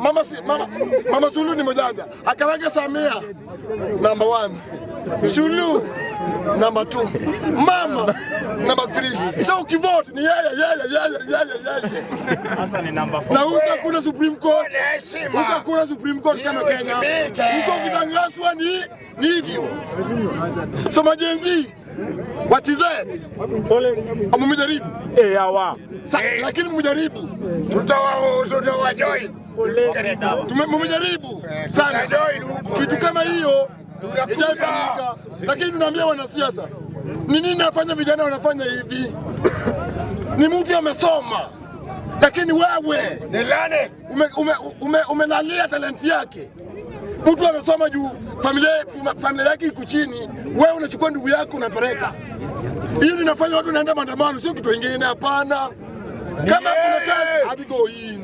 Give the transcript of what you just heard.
Mama, si, mama, Mama Suluhu ni mjanja, akaweka Samia number one, Suluhu number two, mama number three. So ukivote ni yeye, yeye, yeye, yeye, yeye. Sasa ni number 4. Na huko hakuna Supreme Court, Heshima. huko hakuna Supreme Court kama Kenya. Iheshimike. Huko ukitangazwa ni hivyo. So ma-Gen Z wa TZ mumejaribu. Eh, hawa. Lakini mmejaribu. Tutawajoin. Mumejaribu sana. Tutajoin huko. Kitu kama hiyo Tunakuja. ijaifanyika, lakini tunaambia wanasiasa, ni nini nafanya vijana wanafanya hivi? Ni mtu amesoma, lakini wewe Ni learned. umelalia talenti yake. Mtu amesoma juu familia yake iko chini, wewe unachukua ndugu yako unapeleka. Hiyo inafanya watu wanaenda maandamano, sio kitu kingine. Hapana, kama kuna kazi hadi go in.